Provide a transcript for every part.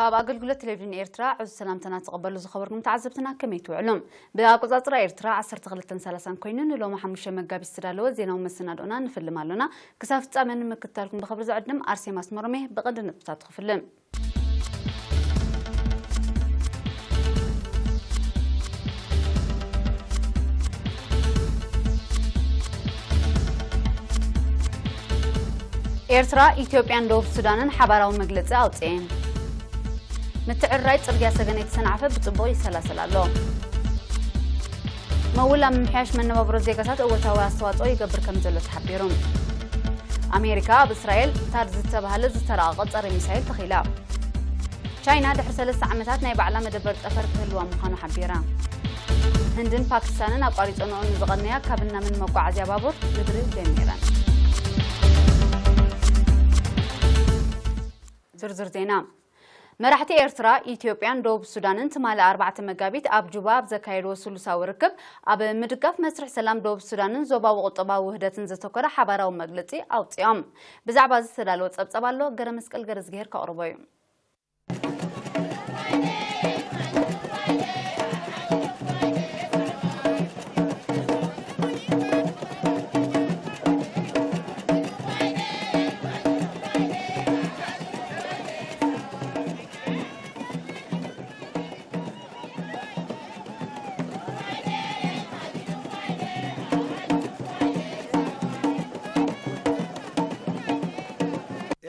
ኣብ ኣገልግሎት ቴሌቪዥን ኤርትራ ዕዙዝ ሰላምታና ትቐበሉ ዝኸበርኩም ተዓዘብትና ከመይ ትውዕሉ? ብኣቆጻጽራ ኤርትራ ዓሰርተ ክልተን ሰላሳን ኮይኑ ንሎሚ ሓሙሽተ መጋቢት ዝተዳለወ ዜናዊ መሰናድኦና ንፍልም ኣሎና። ክሳብ ፍጻመ ንምክትታልኩም ብኽብሪ ዝዕድም ኣርሴማ ኣስመሮም እየ። ብቐንዲ ነጥብታት ክፍልም። ኤርትራ፣ ኢትዮጵያን ደቡብ ሱዳንን ሓባራዊ መግለጺ ኣውጽኤን። ምትዕርራይ ጽርግያ ሰገን የተሰናዕፈ ብጽቡቕ ይሰላሰል ኣሎ። መውል ኣብ ምምሕያሽ መነባብሮ ዜጋታት እወታዊ ኣስተዋጽኦ ይገብር ከም ዘሎ ተሓቢሩ። ኣሜሪካ ኣብ እስራኤል ታድ ዝተባህለ ዝተራቐቐ ጸረ ሚሳይል ተኺላ። ቻይና ድሕሪ ሰለስተ ዓመታት ናይ ባዕላ መደበር ጠፈር ክህልዋ ምዃኑ ሓቢራ። ህንድን ፓኪስታንን ኣቋሪጸንኦ ንዝቐነያ ካብ ናምን መጓዓዝያ ባቡር ምድሪ ጀሚረን። ዝርዝር ዜና። መራሕቲ ኤርትራ፣ ኢትዮጵያን ደቡብ ሱዳንን ትማሊ ኣርባዕተ መጋቢት ኣብ ጁባ ኣብ ዘካየድዎ ስሉሳዊ ርክብ፣ ኣብ ምድጋፍ መስርሕ ሰላም ደቡብ ሱዳንን ዞባዊ ቁጠባዊ ውህደትን ዘተኮረ ሓባራዊ መግለጺ ኣውጺኦም። ብዛዕባ እዚ ዝተዳለወ ጸብጸብ ኣሎ፣ ገረ መስቀል ገረዝግሄር ከቕርቦ እዩ።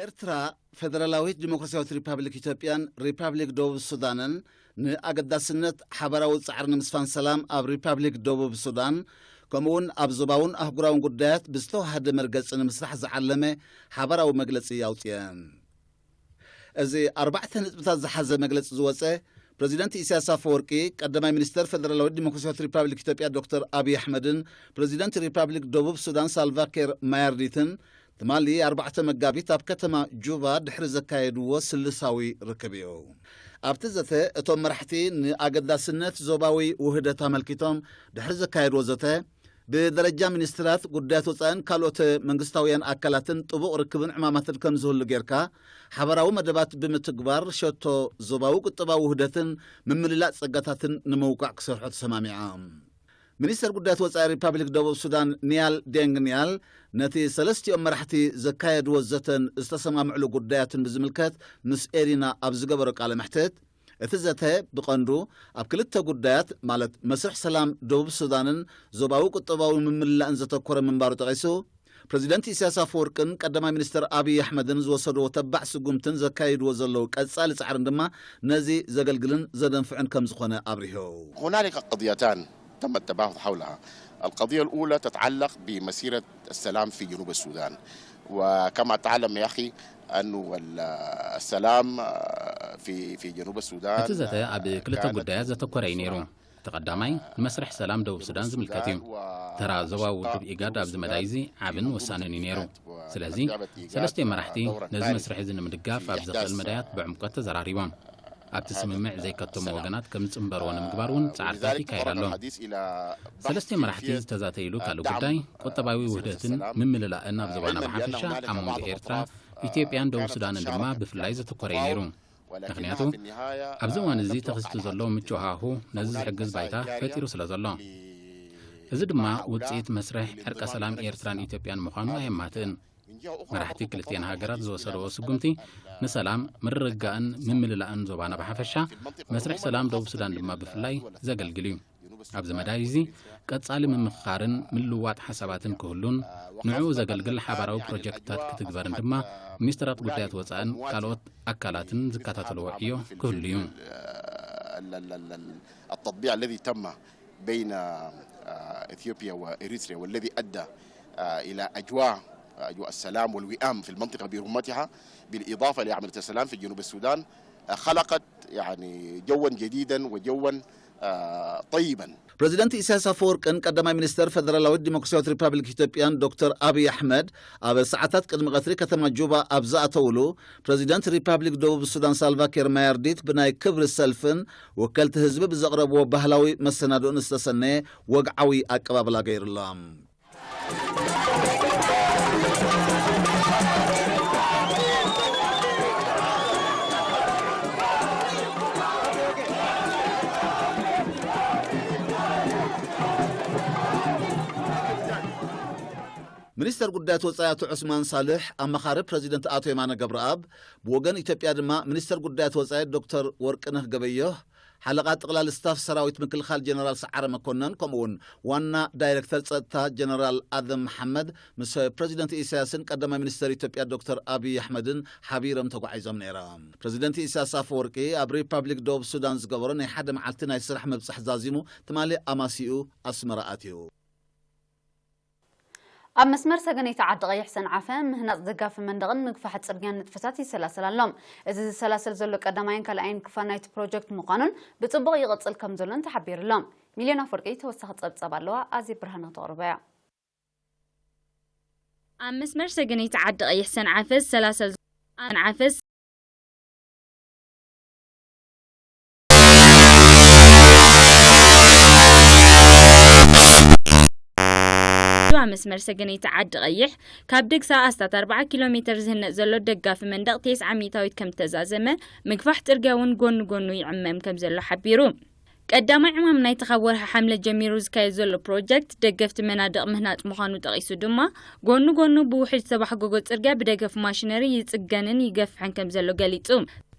ኤርትራ፣ ፌደራላዊት ዲሞክራሲያዊት ሪፓብሊክ ኢትዮጵያን ሪፓብሊክ ደቡብ ሱዳንን ንኣገዳስነት ሓባራዊ ጻዕሪ ንምስፋን ሰላም ኣብ ሪፓብሊክ ደቡብ ሱዳን፣ ከምኡውን ኣብ ዞባውን ኣህጉራውን ጉዳያት ብዝተዋሃደ መርገጺ ንምስራሕ ዝዓለመ ሓባራዊ መግለጺ ኣውጽኤን። እዚ ኣርባዕተ ነጥብታት ዝሓዘ መግለጺ ዝወጸ፣ ፕረዚደንት ኢሳያስ ኣፈወርቂ፣ ቀዳማይ ሚኒስተር ፌደራላዊት ዲሞክራሲያዊት ሪፓብሊክ ኢትዮጵያ ዶክተር ኣብይ ኣሕመድን ፕረዚደንት ሪፓብሊክ ደቡብ ሱዳን ሳልቫኪር ማያርዲትን ትማሊ ኣርባዕተ መጋቢት ኣብ ከተማ ጁባ ድሕሪ ዘካየድዎ ስልሳዊ ርክብ እዩ። ኣብቲ ዘተ እቶም መራሕቲ ንኣገዳስነት ዞባዊ ውህደት ኣመልኪቶም ድሕሪ ዘካየድዎ ዘተ፣ ብደረጃ ሚኒስትራት ጉዳያት ወጻእን ካልኦት መንግስታውያን ኣካላትን ጥቡቕ ርክብን ዕማማትን ከም ዝህሉ ጌርካ፣ ሓባራዊ መደባት ብምትግባር ሸቶ ዞባዊ ቁጠባዊ ውህደትን ምምልላእ ጸጋታትን ንምውቃዕ ክሰርሑ ተሰማሚዖም። ሚኒስተር ጉዳያት ወጻኢ ሪፓብሊክ ደቡብ ሱዳን ኒያል ዴንግ ኒያል ነቲ ሰለስቲኦም መራሕቲ ዘካየድዎ ዘተን ዝተሰማምዕሉ ጉዳያትን ብዝምልከት ምስ ኤሪና ኣብ ዝገበሮ ቃለ መሕትት፣ እቲ ዘተ ብቐንዱ ኣብ ክልተ ጉዳያት፣ ማለት መስርሕ ሰላም ደቡብ ሱዳንን ዞባዊ ቁጠባዊ ምምልላእን ዘተኮረ ምንባሩ ጠቒሱ፣ ፕረዚደንት ኢሳያስ ኣፈወርቅን ቀዳማይ ሚኒስተር ኣብይ ኣሕመድን ዝወሰድዎ ተባዕ ስጉምትን ዘካይድዎ ዘለዉ ቀጻሊ ጻዕርን ድማ ነዚ ዘገልግልን ዘደንፍዕን ከም ዝኾነ ኣብሪሁ። هنالك قضيتان تم التباحث حولها. القضية الأولى تتعلق بمسيرة السلام في جنوب السودان. وكما تعلم يا أخي أنه ال-، السلام، آه، في، في جنوب السودان، እቲ ዘተ ኣብ ክልተ ጉዳያት ዘተኮረ እዩ ነይሩ። እቲ ቀዳማይ ንመስርሕ ሰላም ደቡብ ሱዳን ዝምልከት እዩ። ተራ ዞባዊ ውድብ ኢጋድ ኣብዚ መዳይ እዚ ዓብን ወሳንን እዩ ነይሩ። ስለዚ ሰለስቲኦም መራሕቲ ነዚ መስርሕ እዚ ንምድጋፍ ኣብ ዘኽእል መዳያት ብዕምቆት ተዘራሪቦም። ኣብቲ ስምምዕ ዘይከተሙ ወገናት ከም ዝጽንበርዎ ንምግባር እውን ጻዕርታት ይካየድ ኣሎ። ሰለስቲኦም መራሕቲ ዝተዛተይሉ ካልእ ጉዳይ ቁጠባዊ ውህደትን ምምልላእን ኣብ ዞባና ብሓፈሻ፣ ኣብ መንጎ ኤርትራ፣ ኢትዮጵያን ደቡብ ሱዳንን ድማ ብፍላይ ዘተኮረ እዩ ነይሩ። ምኽንያቱ ኣብዚ እዋን እዚ ተኸሲቱ ዘሎ ምቹእ ሃዋሁ ነዚ ዝሕግዝ ባይታ ፈጢሩ ስለ ዘሎ። እዚ ድማ ውጽኢት መስርሕ ዕርቀ ሰላም ኤርትራን ኢትዮጵያን ምዃኑ ኣየማትእን። መራሕቲ ክልቲኤን ሃገራት ዝወሰድዎ ስጉምቲ ንሰላም፣ ምርግጋእን ምምልላእን ዞባና ብሓፈሻ፣ መስርሕ ሰላም ደቡብ ሱዳን ድማ ብፍላይ ዘገልግል እዩ። ኣብዚ መዳይ እዚ ቀጻሊ ምምኽኻርን ምልውዋጥ ሓሳባትን ክህሉን ንዕኡ ዘገልግል ሓባራዊ ፕሮጀክትታት ክትግበርን ድማ ሚኒስትራት ጉዳያት ወጻእን ካልኦት ኣካላትን ዝከታተልዎ ዕዮ ክህሉ እዩ። ال- ال- ال- ال- التطبيع الذي تم بين، آه، إثيوبيا وإريتريا، والذي أدى، آه، إلى أجواء، أجواء السلام والوئام في المنطقة برمتها، بالإضافة لعملية السلام في جنوب السودان، آه، خلقت يعني جوا جديدا وجوا، آه، طيبا. ፕረዚደንት ኢሳያስ ኣፈወርቅን ቀዳማይ ሚኒስተር ፈደራላዊት ዲሞክራሲያዊት ሪፓብሊክ ኢትዮጵያን ዶክተር ኣብይ ኣሕመድ ኣብ ሰዓታት ቅድሚ ቀትሪ ከተማ ጁባ ኣብ ዝኣተውሉ፣ ፕረዚደንት ሪፓብሊክ ደቡብ ሱዳን ሳልቫኪር ማያርዲት ብናይ ክብሪ ሰልፍን ወከልቲ ህዝቢ ብዘቕረብዎ ባህላዊ መሰናድኦን ዝተሰነየ ወግዓዊ ኣቀባብላ ገይሩሎም። ሚኒስተር ጉዳያት ወጻኢ ኣቶ ዑስማን ሳልሕ፣ ኣማኻሪ ፕረዚደንት ኣቶ የማነ ገብረኣብ፣ ብወገን ኢትዮጵያ ድማ ሚኒስተር ጉዳያት ወጻኢ ዶክተር ወርቅነህ ገበዮህ፣ ሓለቓ ጠቕላሊ ስታፍ ሰራዊት ምክልኻል ጀነራል ሰዓረ መኮነን፣ ከምኡውን ዋና ዳይሬክተር ጸጥታ ጀነራል ኣደም መሓመድ ምስ ፕረዚደንት ኢሳያስን ቀዳማይ ሚኒስተር ኢትዮጵያ ዶክተር ኣብይ ኣሕመድን ሓቢሮም ተጓዒዞም ነይሮም። ፕረዚደንት ኢሳያስ ኣፈወርቂ ኣብ ሪፓብሊክ ደቡብ ሱዳን ዝገበሮ ናይ ሓደ መዓልቲ ናይ ስራሕ ምብጻሕ ዛዚሙ ትማሊ ኣማሲኡ ኣስመራ ኣትዩ። ኣብ መስመር ሰገነይቲ ዓዲ ቀይሕ ሰንዓፈ ምህናጽ ደጋፊ መንደቕን ምግፋሕ ጽርግያን ንጥፈታት ይሰላሰል ኣሎ። እዚ ዝሰላሰል ዘሎ ቀዳማይን ካልኣይን ክፋል ናይቲ ፕሮጀክት ምዃኑን ብጽቡቕ ይቕጽል ከም ዘሎን ተሓቢሩ ኣሎ። ሚልዮን ኣፈወርቂ ተወሳኺ ጸብጻብ ኣለዋ፣ ኣዜብ ብርሃነ ክተቕርቦ እያ። ኣብ መስመር ሰገነይቲ ዓዲ ቀይሕ ሰንዓፈ ዝሰላሰል ሰንዓፈ ዋ መስመር ሰገነይቲ ዓዲ ቀይሕ ካብ ደግሳ ኣስታት ኣርብዓ ኪሎ ሜተር ዝህነጽ ዘሎ ደጋፊ መንደቕ ቴስዓ ሚእታዊት ከም ዝተዛዘመ፣ ምግፋሕ ጽርግያ እውን ጎኒ ጎኑ ይዕመም ከም ዘሎ ሓቢሩ። ቀዳማይ ዕማም ናይቲ ካብ ወርሒ ሓምለ ጀሚሩ ዝካየድ ዘሎ ፕሮጀክት ደገፍቲ መናድቕ ምህናጽ ምዃኑ ጠቒሱ ድማ፣ ጎኒ ጎኑ ብውሕጅ ዝተባሕጎጎ ጽርግያ ብደገፍ ማሽነሪ ይጽገንን ይገፍሕን ከም ዘሎ ገሊጹ።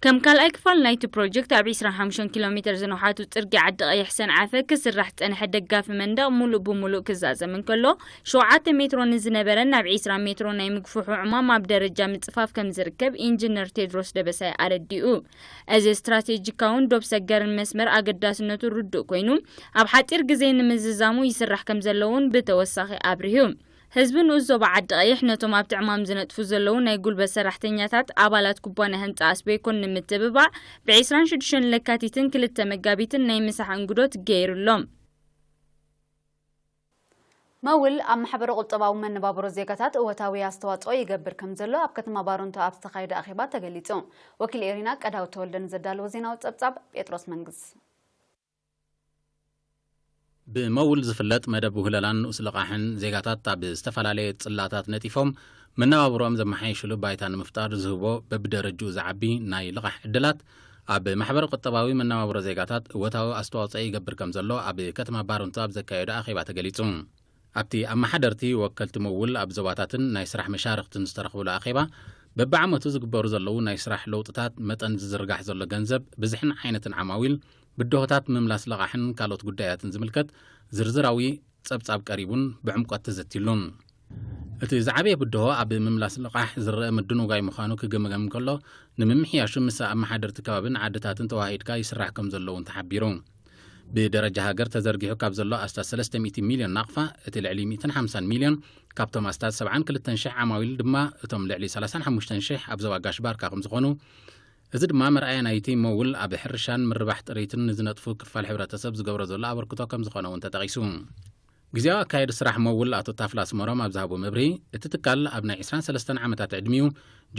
ከም ካልኣይ ክፋል ናይቲ ፕሮጀክት ኣብ ዒስራን ሓሙሽተን ኪሎ ሜተር ዝነውሓቱ ጽርግያ ዓዲ ቀይሕ ሰንዓፈ ክስራሕ ዝጸንሐ ደጋፊ መንደቕ ሙሉእ ብሙሉእ ክዛዘም እንከሎ፣ ሸውዓተ ሜትሮ ንዝነበረ ናብ ዒስራ ሜትሮ ናይ ምግፍሑ ዕማም ኣብ ደረጃ ምጽፋፍ ከም ዝርከብ ኢንጂነር ቴድሮስ ደበሳይ ኣረዲኡ። እዚ ስትራቴጂካውን ዶብ ሰገርን መስመር ኣገዳስነቱ ርዱእ ኮይኑ፣ ኣብ ሓጺር ግዜ ንምዝዛሙ ይስራሕ ከም ዘለውን ብተወሳኺ ኣብሪሁ። ህዝቢ ንኡስ ዞባ ዓዲ ቀይሕ ነቶም ኣብቲ ዕማም ዝነጥፉ ዘለዉ ናይ ጉልበት ሰራሕተኛታት ኣባላት ኩባንያ ህንጻ ኣስቤኮን ንምትብባዕ ብ ዒስራን ሽዱሽተን ለካቲትን ክልተ መጋቢትን ናይ ምሳሕ እንግዶት ገይሩሎም። መውል ኣብ ማሕበረ ቁጠባዊ መነባብሮ ዜጋታት እወታዊ ኣስተዋጽኦ ይገብር ከም ዘሎ ኣብ ከተማ ባረንቱ ኣብ ዝተኻየደ ኣኼባ ተገሊጹ። ወኪል ኤሪና ቀዳው ተወልደ ንዘዳለዎ ዜናዊ ጸብጻብ ጴጥሮስ መንግስ። ብመውል ዝፍለጥ መደብ ውህለላን ንኡስ ልቓሕን ዜጋታት ኣብ ዝተፈላለየ ጽላታት ነጢፎም መነባብሮኦም ዘመሓይሽሉ ባይታ ንምፍጣር ዝህቦ በብደረጅኡ ዝዓቢ ናይ ልቓሕ ዕድላት ኣብ ማሕበረ ቁጠባዊ መነባብሮ ዜጋታት እወታዊ ኣስተዋጽኦ ይገብር ከም ዘሎ ኣብ ከተማ ባረንቱ ኣብ ዘካየዶ ኣኼባ ተገሊጹ። ኣብቲ ኣመሓደርቲ ወከልቲ መውል ኣብ ዞባታትን ናይ ስራሕ መሻርኽትን ዝተረኽብሉ ኣኼባ በብዓመቱ ዝግበሩ ዘለዉ ናይ ስራሕ ለውጥታት፣ መጠን ዝዝርጋሕ ዘሎ ገንዘብ፣ ብዝሕን ዓይነትን ዓማዊል፣ ብድሆታት ምምላስ ልቓሕን ካልኦት ጉዳያትን ዝምልከት ዝርዝራዊ ጸብጻብ ቀሪቡን ብዕምቆት ተዘትዩሉን። እቲ ዝዓበየ ብድሆ ኣብ ምምላስ ልቓሕ ዝረአ ምድንጓይ ምዃኑ ክግምገም እንከሎ፣ ንምምሕያሹ ምስ ኣመሓደርቲ ከባብን ዓድታትን ተወሃሂድካ ይስራሕ ከም ዘሎ እውን ተሓቢሩ። ብደረጃ ሃገር ተዘርጊሑ ካብ ዘሎ ኣስታት ሰለስተ ሚእቲ ሚልዮን ናቕፋ፣ እቲ ልዕሊ ሚእትን ሓምሳን ሚልዮን ካብቶም ኣስታት ሰብዓን ክልተን ሽሕ ዓማዊል ድማ እቶም ልዕሊ ሰላሳን ሓሙሽተን ሽሕ ኣብ ዞባ ጋሽ ባርካ ከም ዝኾኑ፣ እዚ ድማ መርኣያ ናይቲ መውል ኣብ ሕርሻን ምርባሕ ጥሪትን ንዝነጥፉ ክፋል ሕብረተሰብ ዝገብሮ ዘሎ ኣበርክቶ ከም ዝኾነ እውን ተጠቒሱ። ግዜያዊ ኣካየዲ ስራሕ መውል ኣቶ ታፍላ ኣስመሮም ኣብ ዝሃቦ መብርሂ፣ እቲ ትካል ኣብ ናይ ዒስራን ሰለስተን ዓመታት ዕድሚኡ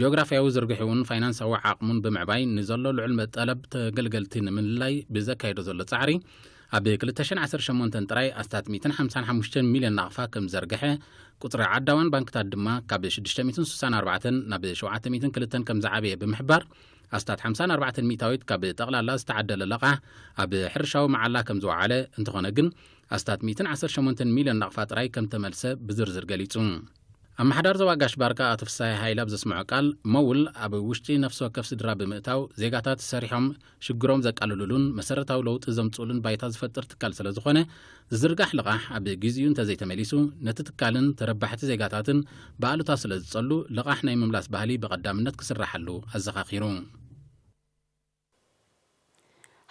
ጂኦግራፍያዊ ዝርግሕኡን ፋይናንሳዊ ዓቕሙን ብምዕባይ ንዘሎ ልዑል ጠለብ ተገልገልቲ ንምልላይ ብዘካየዶ ዘሎ ጻዕሪ፣ ኣብ ክልተ ሽሕን ዓሰርተ ሸሞንተን ጥራይ ኣስታት ሚእትን ሓምሳን ሓሙሽተን ሚልዮን ናቕፋ ከም ዝዘርግሐ፣ ቁጽሪ ዓዳዋን ባንክታት ድማ ካብ ሽዱሽተ ሚእትን ስሳን ኣርባዕተን ናብ ሸውዓተ ሚእትን ክልተን ከም ዝዓበየ ብምሕባር፣ ኣስታት ሓምሳን ኣርባዕተን ሚእታዊት ካብ ጠቕላላ ዝተዓደለ ለቓሕ ኣብ ሕርሻዊ መዓላ ከም ዝወዓለ፣ እንተኾነ ግን ኣስታት ሚእትን ዓሰርተ ሸሞንተን ሚልዮን ናቕፋ ጥራይ ከም ተመልሰ ብዝርዝር ገሊጹ። ኣመሓዳሪ ዞባ ጋሽ ባርካ ኣቶ ፍስሃየ ሃይለ ኣብ ዘስምዖ ቃል፣ መውል ኣብ ውሽጢ ነፍሲ ወከፍ ስድራ ብምእታው ዜጋታት ሰሪሖም ሽግሮም ዘቃልሉሉን መሰረታዊ ለውጢ ዘምጽኡሉን ባይታ ዝፈጥር ትካል ስለ ዝኾነ፣ ዝዝርጋሕ ልቓሕ ኣብ ግዚኡ እንተዘይተመሊሱ፣ ነቲ ትካልን ተረባሕቲ ዜጋታትን ብኣሉታ ስለ ዝጸሉ፣ ልቓሕ ናይ ምምላስ ባህሊ ብቐዳምነት ክስራሓሉ ኣዘኻኺሩ።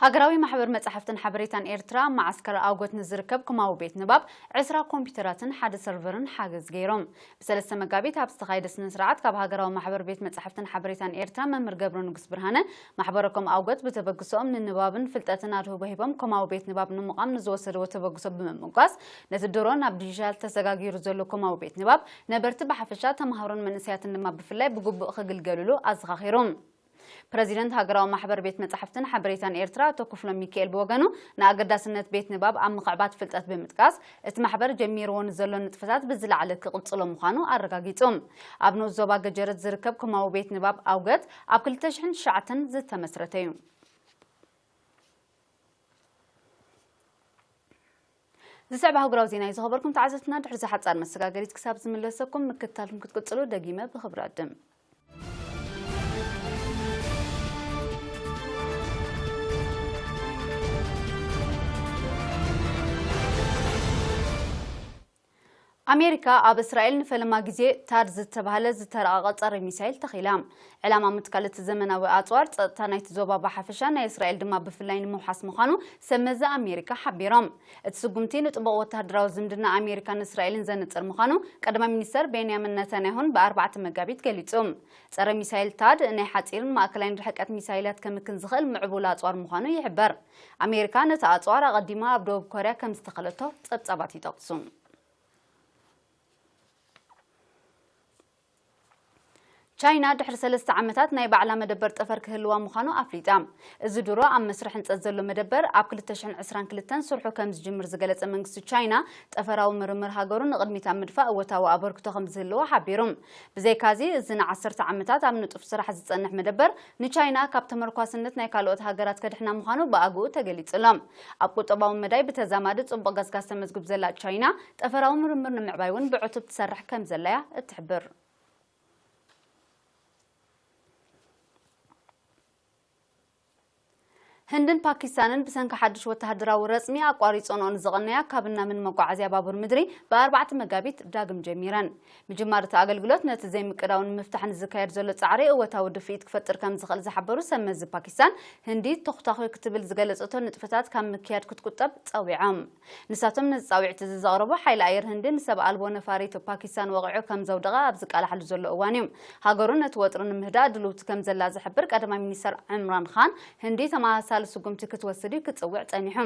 ሃገራዊ ማሕበር መጻሕፍትን ሓበሬታን ኤርትራ፣ መዓስከር ኣውጎት ንዝርከብ ኮማዊ ቤት ንባብ ዕስራ ኮምፒውተራትን ሓደ ሰርቨርን ሓገዝ ገይሮም። ብሰለስተ መጋቢት ኣብ ዝተኻየደ ስነ ስርዓት፣ ካብ ሃገራዊ ማሕበር ቤት መጻሕፍትን ሓበሬታን ኤርትራ መምህር ገብረ ንጉስ ብርሃነ፣ ማሕበረ ኮም ኣውጎት ብተበግሶኦም ንንባብን ፍልጠትን ኣድህቦ ሂቦም ኮማዊ ቤት ንባብ ንምቋም ንዝወሰድዎ ተበግሶ ብምምጓስ፣ ነቲ ድሮ ናብ ዲጂታል ተሰጋጊሩ ዘሎ ኮማዊ ቤት ንባብ ነበርቲ ብሓፈሻ፣ ተማሃሮን መንእሰያትን ድማ ብፍላይ ብግቡእ ክግልገሉሉ ኣዘኻኺሩ። ፕረዚደንት ሃገራዊ ማሕበር ቤት መጻሕፍትን ሓበሬታን ኤርትራ ኣቶ ክፍሎም ሚካኤል ብወገኑ፣ ንኣገዳስነት ቤት ንባብ ኣብ ምኽዕባት ፍልጠት ብምጥቃስ፣ እቲ ማሕበር ጀሚርዎ ንዘሎ ንጥፈታት ብዝለዓለ ክቕጽሎ ምዃኑ ኣረጋጊጹ። ኣብ ንኡስ ዞባ ገጀረት ዝርከብ ኮማዊ ቤት ንባብ ኣውገት ኣብ ክልተ ሽሕን ትሽዓተን ዝተመስረተ እዩ። ዝስዕብ ኣህጉራዊ ዜና እዩ ዝኸበርኩም ተዓዘብትና። ድሕሪ ዝሓጻር መሰጋገሪት ክሳብ ዝምለሰኩም ምክትታልኩም ክትቅጽሉ ደጊመ ብኽብሪ ዕድም። ኣሜሪካ ኣብ እስራኤል ንፈለማ ግዜ ታድ ዝተባህለ ዝተረቐቐ ጸረ ሚሳይል ተኺላ። ዕላማ ምትካል እቲ ዘመናዊ ኣጽዋር ጸጥታ ናይቲ ዞባ ብሓፈሻ ናይ እስራኤል ድማ ብፍላይ ንምውሓስ ምዃኑ ሰብ መዚ ኣሜሪካ ሓቢሮም። እቲ ስጉምቲ ንጥቡቕ ወተሃደራዊ ዝምድና ኣሜሪካን እስራኤልን ዘነጽር ምዃኑ ቀዳማይ ሚኒስተር ቤንያሚን ነታንያሁን ብኣርባዕተ መጋቢት ገሊጹ። ጸረ ሚሳይል ታድ ናይ ሓጺርን ማእከላይን ርሕቀት ሚሳይላት ከምክን ዝኽእል ምዕቡል ኣጽዋር ምዃኑ ይሕበር። ኣሜሪካ ነቲ ኣጽዋር ኣቐዲማ ኣብ ደቡብ ኮርያ ከም ዝተኸለቶ ጸብጻባት ይጠቕሱ። ቻይና ድሕሪ ሰለስተ ዓመታት ናይ ባዕላ መደበር ጠፈር ክህልዋ ምዃኑ ኣፍሊጣ። እዚ ድሮ ኣብ መስርሕ ህንጸት ዘሎ መደበር ኣብ ክልተ ሽሕን ዕስራን ክልተን ስርሑ ከም ዝጅምር ዝገለጸ መንግስቲ ቻይና፣ ጠፈራዊ ምርምር ሃገሩ ንቕድሚት ኣብ ምድፋእ እወታዊ ኣበርክቶ ከም ዝህልዎ ሓቢሩ። ብዘይካዚ፣ እዚ ንዓሰርተ ዓመታት ኣብ ንጡፍ ስራሕ ዝጸንሕ መደበር ንቻይና ካብ ተመርኳስነት ናይ ካልኦት ሃገራት ከድሕና ምዃኑ ብኣግኡ ተገሊጹ ኣሎ። ኣብ ቁጠባዊ መዳይ ብተዛማዲ ጽቡቕ ገስጋስ ተመዝግብ ዘላ ቻይና፣ ጠፈራዊ ምርምር ንምዕባይ እውን ብዕቱብ ትሰርሕ ከም ዘላያ እትሕብር። ህንድን ፓኪስታንን ብሰንኪ ሓድሽ ወተሃደራዊ ረጽሚ ኣቋሪጾንኦ ንዝቐነያ ካብን ናብን መጓዓዝያ ባቡር ምድሪ ብኣርባዕተ መጋቢት ዳግም ጀሚረን። ምጅማር እቲ ኣገልግሎት ነቲ ዘይምቅዳው ንምፍታሕ ንዝካየድ ዘሎ ጻዕሪ እወታዊ ድፍኢት ክፈጥር ከም ዝኽእል ዝሓበሩ ሰብ መዚ ፓኪስታን፣ ህንዲ ተኹታኹ ክትብል ዝገለጸቶ ንጥፈታት ካብ ምክያድ ክትቁጠብ ጸዊዖም። ንሳቶም ነዚ ጻውዒት እዚ ዘቕረቡ፣ ሓይሊ ኣየር ህንዲ ንሰብ ኣልቦ ነፋሪት ፓኪስታን ወቒዑ ከም ዘውደቐ ኣብ ዝቃላሓሉ ዘሎ እዋን እዩ። ሃገሩ ነቲ ወጥሪ ንምህዳእ ድልውቲ ከም ዘላ ዝሕብር ቀዳማይ ሚኒስተር ዕምራን ኻን፣ ህንዲ ተመሳሳሊ ስጉምቲ ክትወስድ እዩ ክጽውዕ ጸኒሑ።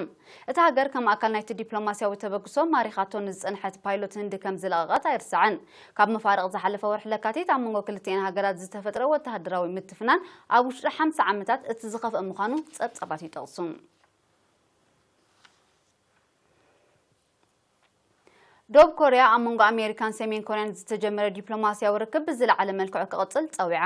እታ ሃገር ከም ኣካል ናይቲ ዲፕሎማስያዊ ተበግሶ ማሪኻቶ ንዝጸንሐት ፓይሎት ህንዲ ከም ዝለቐቐት ኣይርሳዕን። ካብ መፋርቕ ዝሓለፈ ወርሒ ለካቲት ኣብ መንጎ ክልቲኤን ሃገራት ዝተፈጥረ ወተሃደራዊ ምትፍናን ኣብ ውሽጢ ሓምሳ ዓመታት እቲ ዝኸፍአ ምዃኑ ጸብጻባት ይጠቕሱ። ደቡብ ኮርያ ኣብ መንጎ ኣሜሪካን ሰሜን ኮርያን ዝተጀመረ ዲፕሎማስያዊ ርክብ ብዝለዓለ መልክዑ ክቕጽል ጸዊዓ።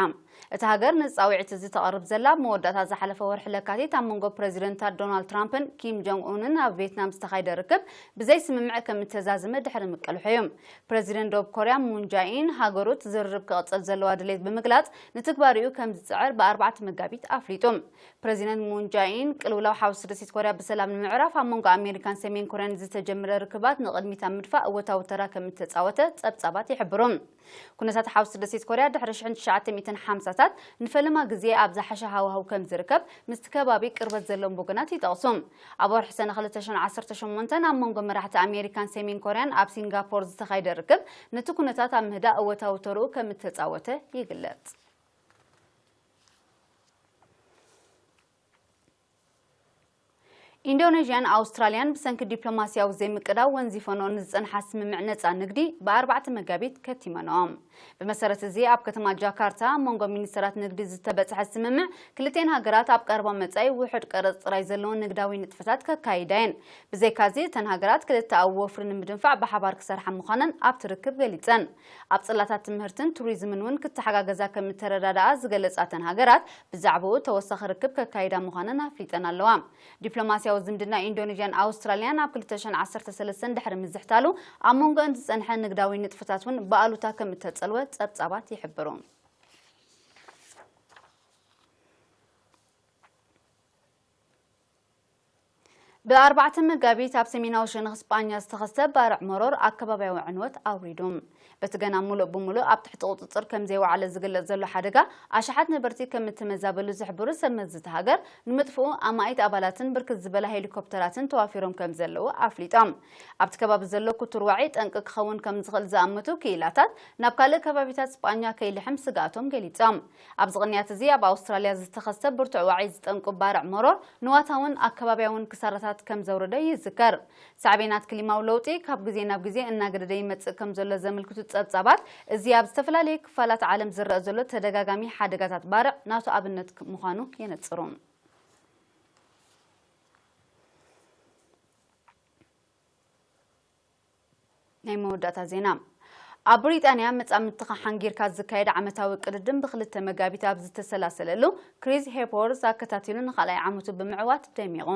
እታ ሃገር ነዚ ጻውዒት እዚ ተቕርብ ዘላ፣ ኣብ መወዳእታ ዝሓለፈ ወርሒ ለካቲት ኣብ መንጎ ፕረዚደንታት ዶናልድ ትራምፕን ኪም ጆንግ ኡንን ኣብ ቬትናም ዝተኻየደ ርክብ ብዘይ ስምምዕ ከም እተዛዘመ ድሕሪ ምቅልሑ እዩ። ፕረዚደንት ደቡብ ኮርያ ሙን ጃኢን፣ ሃገሩ እቲ ዝርርብ ክቕጽል ዘለዋ ድሌት ብምግላጽ፣ ንትግባሪኡ ከም ዝጽዕር ብኣርባዕተ መጋቢት ኣፍሊጡ። ፕረዚደንት ሙን ጃኢን፣ ቅልውላው ሓውሲ ደሴት ኮርያ ብሰላም ንምዕራፍ ኣብ መንጎ ኣሜሪካን ሰሜን ኮርያን ዝተጀመረ ርክባት ንቕድሚት ኣብ ምድፋእ እወታዊ ተራ ከም እተጻወተ ጸብጻባት ይሕብሩ። ኩነታት ሓውሲ ደሴት ኮርያ ድሕሪ ሽሕን ትሽዓተ ሚእትን ሓምሳታት ንፈለማ ግዜ ኣብ ዝሓሸ ሃዋህው ከም ዝርከብ ምስቲ ከባቢ ቅርበት ዘለዎም ወገናት ይጠቕሱ። ኣብ ወርሒ ሰነ ክልተ ሽሕን ዓሰርተ ሸሞንተን ኣብ መንጎ መራሕቲ ኣሜሪካን ሰሜን ኮርያን ኣብ ሲንጋፖር ዝተኻየደ ርክብ ነቲ ኩነታት ኣብ ምህዳእ እወታዊ ተርኡ ከም እተጻወተ ይግለጽ። ኢንዶኔዥያን ኣውስትራልያን ብሰንኪ ዲፕሎማስያዊ ዘይምቅዳው ወንዚፈንኦ ንዝጸንሓ ስምምዕ ነጻ ንግዲ ብኣርባዕተ መጋቢት ከቲመንኦ። ብመሰረት እዚ ኣብ ከተማ ጃካርታ ኣብ መንጎ ሚኒስተራት ንግዲ ዝተበጽሐ ስምምዕ ክልቴን ሃገራት ኣብ ቀረባ መጻኢ ውሑድ ቀረጽ ጥራይ ዘለዎን ንግዳዊ ንጥፈታት ከካይዳ እየን። ብዘይካዚ እተን ሃገራት ክልተኣዊ ወፍሪ ንምድንፋዕ ብሓባር ክሰርሓ ምዃነን ኣብቲ ርክብ ገሊጸን። ኣብ ጽላታት ትምህርትን ቱሪዝምን እውን ክተሓጋገዛ ከም እተረዳድኣ ዝገለጻ እተን ሃገራት ብዛዕባኡ ተወሳኺ ርክብ ከካይዳ ምዃነን ኣፍሊጠን ኣለዋ። ዲፕሎማስያዊ ዝምድና ኢንዶኔዥያን ኣውስትራልያን ኣብ ክልተ ሽሕን ዓሰርተ ሰለስተን ድሕሪ ምዝሕታሉ ኣብ መንጎአን ዝጸንሐ ንግዳዊ ንጥፈታት እውን ብኣሉታ ከም እተጸልወ ጸብጻባት ይሕብሩ። ብኣርባዕተ መጋቢት ኣብ ሰሜናዊ ሸነኽ ስጳኛ ዝተኸስተ ባርዕ መሮር ኣከባብያዊ ዕንወት ኣውሪዱ። በቲ ገና ሙሉእ ብሙሉእ ኣብ ትሕቲ ቁጽጽር ከም ዘይወዓለ ዝግለጽ ዘሎ ሓደጋ፣ ኣሽሓት ነበርቲ ከም እተመዛበሉ ዝሕብሩ ሰብ መዚ እታ ሃገር፣ ንምጥፍኡ ኣማኢት ኣባላትን ብርክት ዝበላ ሄሊኮፕተራትን ተዋፊሮም ከም ዘለዉ ኣፍሊጦም። ኣብቲ ከባቢ ዘሎ ክቱር ዋዒ ጠንቂ ክኸውን ከም ዝኽእል ዝኣመቱ ክኢላታት፣ ናብ ካልእ ከባቢታት ስጳኛ ከይልሕም ስግኣቶም ገሊጾም። ኣብዚ ቅንያት እዚ ኣብ ኣውስትራልያ ዝተኸስተ ብርቱዕ ዋዒ ዝጠንቁ ባርዕ መሮር ንዋታውን ኣከባብያውን ክሳራታት ከም ዘውረደ ይዝከር። ሳዕቤናት ክሊማዊ ለውጢ ካብ ግዜ ናብ ግዜ እናገደደ ይመጽእ ከም ዘሎ ዘመልክቱ ጸብጻባት፣ እዚ ኣብ ዝተፈላለዩ ክፋላት ዓለም ዝረአ ዘሎ ተደጋጋሚ ሓደጋታት ባርዕ ናቱ ኣብነት ክ-፣ ምዃኑ የነጽሩ። ናይ መወዳእታ ዜና። ኣብ ብሪጣንያ መጻምድትኻ ሓንጊርካ ዝካየድ ዓመታዊ ቅድድም ብክልተ መጋቢት ኣብ ዝተሰላሰለሉ፣ ክሪስ ሄምስወርዝ ኣከታቲሉ ንኻልኣይ ዓመቱ ብምዕዋት ደሚቑ።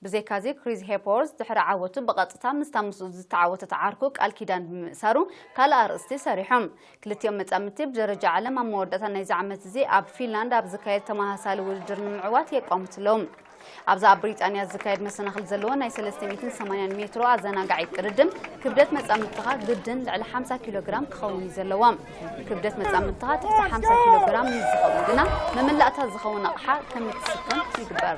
ብዘይካዚ፣ ክሪስ ሄምስወርዝ ድሕሪ ዓወቱ ብቐጥታ ምስታ ምስኡ ዝተዓወተት ዓርኩ ቃል ኪዳን ብምእሳሩ ካልእ ኣርእስቲ ሰሪሖም። ክልቲኦም መጻምድቲ ብደረጃ ዓለም ኣብ መወዳእታ ናይዚ ዓመት እዚ ኣብ ፊንላንድ ኣብ ዝካየድ ተመሳሳሊ ውድድር ንምዕዋት የቋምቱ ኣለዉ። ኣብዛ ኣብ ብሪጣንያ ዝካየድ መሰናኽል ዘለዎ ናይ ሰለስተ ሚእትን ሰማንያን ሜትሮ ኣዘናጋዒ ቅድድም፣ ክብደት መጻምድትኻ ግድን ልዕሊ ሓምሳ ኪሎ ግራም ክኸውን እዩ ዘለዎ። ክብደት መጻምድትኻ ትሕቲ ሓምሳ ኪሎ ግራም ምስ ዝኸውን ግና፣ መመላእታ ዝኸውን ኣቕሓ ከም እትስከም ይግበር።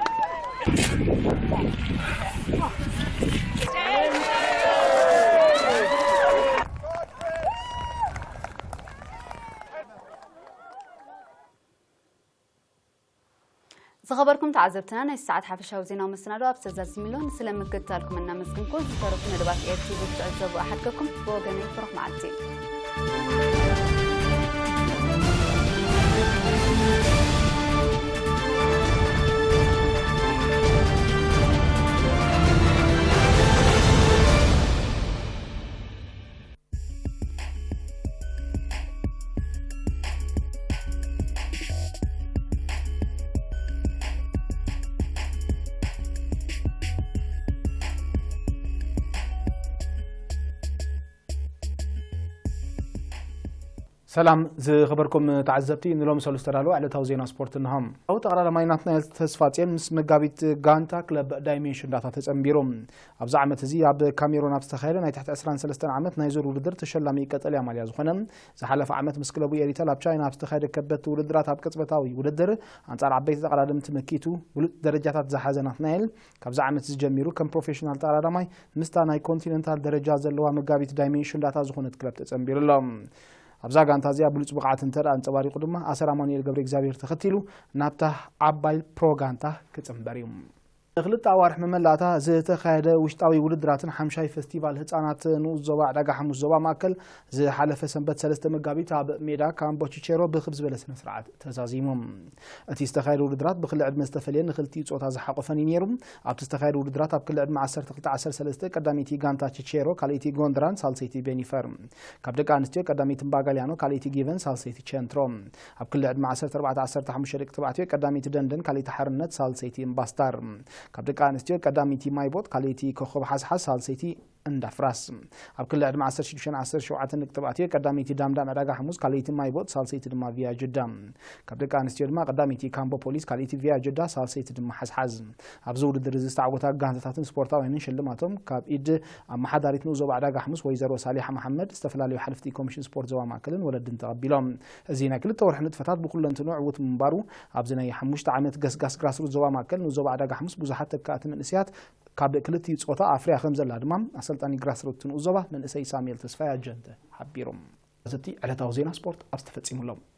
ዝኸበርኩም ተዓዘብትና፣ ናይ ሰዓት ሓፈሻዊ ዜናዊ መሰናዶ ኣብ ተዛዚሙ ኣሎ። ስለ ምክትታልኩም እናመስግንኩ፣ ዝተረፉ መደባት ኤር ቲ ቪ ክትዕዘቡ ኣሓድገኩም። ብወገነይ ብሩኽ መዓልቲ። ሰላም ዝኸበርኩም ተዓዘብቲ፣ ንሎም ሰሉስ ተዳለወ ዕለታዊ ዜና ስፖርት እንሆ። ኣብ ጠቕላላ ማይ ናትናኤል ተስፋጽዮን ምስ መጋቢት ጋንታ ክለብ ዳይሜንሽን ዳታ ተጸንቢሩ። ኣብዚ ዓመት እዚ ኣብ ካሜሩን ኣብ ዝተኻየደ ናይ ትሕቲ ዕስራን ሰለስተን ዓመት ናይ ዙር ውድድር ተሸላሚ ቀጠልያ ማልያ ዝኾነ፣ ዝሓለፈ ዓመት ምስ ክለቡ ኤሪተል ኣብ ቻይና ኣብ ዝተኻየደ ከበድቲ ውድድራት ኣብ ቅጽበታዊ ውድድር ኣንጻር ዓበይቲ ተቐዳደምቲ መኪቱ ብሉጽ ደረጃታት ዝሓዘ ናትናኤል፣ ካብዚ ዓመት እዚ ጀሚሩ ከም ፕሮፌሽናል ተቐዳዳማይ ምስታ ናይ ኮንቲነንታል ደረጃ ዘለዋ መጋቢት ዳይሜንሽን ዳታ ዝኾነት ክለብ ተጸንቢሩ ኣሎ። ኣብዛ ጋንታ እዚኣ ብሉጽ ብቕዓት እንተ ደኣ ኣንጸባሪቑ ድማ ኣሰር ኣማኑኤል ገብረ እግዚኣብሔር ተኸቲሉ ናብታ ዓባይ ፕሮ ጋንታ ክጽንበር እዩ። ንክልተ ኣዋርሕ መመላእታ ዝተኻየደ ውሽጣዊ ውድድራትን ሓምሻይ ፈስቲቫል ህጻናት ንኡስ ዞባ ዕዳጋ ሓሙስ ዞባ ማእከል ዝሓለፈ ሰንበት ሰለስተ መጋቢት ኣብ ሜዳ ካምቦ ቺቼሮ ብኽብ ዝበለ ስነ ስርዓት ተዛዚሙ። እቲ ዝተኻየደ ውድድራት ብክሊ ዕድመ ዝተፈልየ ንክልቲኡ ጾታ ዝሓቆፈን እዩ ነይሩ። ኣብቲ ዝተኻየደ ውድድራት ኣብ ክሊ ዕድመ ዓሰርተ ክልተ ዓሰርተ ሰለስተ ቀዳመይቲ ጋንታ ቺቼሮ፣ ካልኣይቲ ጎንድራን ሳልሰይቲ ቤኒፈር። ካብ ደቂ ኣንስትዮ ቀዳመይቲ እምባጋልያኖ፣ ካልኣይቲ ጊቨን፣ ሳልሰይቲ ቸንትሮ። ኣብ ክሊ ዕድመ ዓሰርተ ኣርባዕተ ዓሰርተ ሓሙሽተ ደቂ ተባዕትዮ ቀዳመይቲ ደንደን፣ ካልኣይቲ ሓርነት፣ ሳልሰይቲ እምባስታር። ካብ ደቂ ኣንስትዮ ቀዳመይቲ ማይቦጥ፣ ካልኣይቲ ኮኸብ ሓስሓስ፣ ሳልሰይቲ እንዳፍራስ። ኣብ ክሊ ዕድመ ዓሰርተ ሽዱሽተ ዓሰርተ ሸውዓተ ደቂ ተባዕትዮ ቀዳመይቲ ዳምዳም ዕዳጋ ሓሙስ፣ ካልኣይቲ ማይቦጥ፣ ሳልሰይቲ ድማ ቪያ ጅዳ። ካብ ደቂ ኣንስትዮ ድማ ቀዳመይቲ ካምቦ ፖሊስ፣ ካልኣይቲ ቪያ ጅዳ፣ ሳልሰይቲ ድማ ሓዝሓዝ። ኣብዚ ውድድር እዚ ዝተዓወታ ጋንታታትን ስፖርታውያንን ሽልማቶም ካብ ኢድ ኣመሓዳሪት ንኡስ ዞባ ዕዳጋ ሓሙስ ወይዘሮ ሳሊሓ መሓመድ፣ ዝተፈላለዩ ሓለፍቲ ኮሚሽን ስፖርት ዞባ ማእከልን ወለድን ተቐቢሎም። እዚ ናይ ክልተ ወርሒ ንጥፈታት ብኩለንትኑ ዕዉት ምንባሩ፣ ኣብዚ ናይ ሓሙሽተ ዓመት ገስጋስ ግራስሩት ዞባ ማእከል ንኡስ ዞባ ዕዳጋ ሓሙስ ብዙሓት ተካእቲ መንእሰያት ካብ ክልቲኡ ጾታ ኣፍርያ ከም ዘላ ድማ ኣሰልጣኒ ግራስሩት ንኡስ ዞባ መንእሰይ ሳሙኤል ተስፋይ ኣጀንተ ሓቢሩ። እዚ ዕለታዊ ዜና ስፖርት ኣብዚ ተፈጺሙ ኣሎ።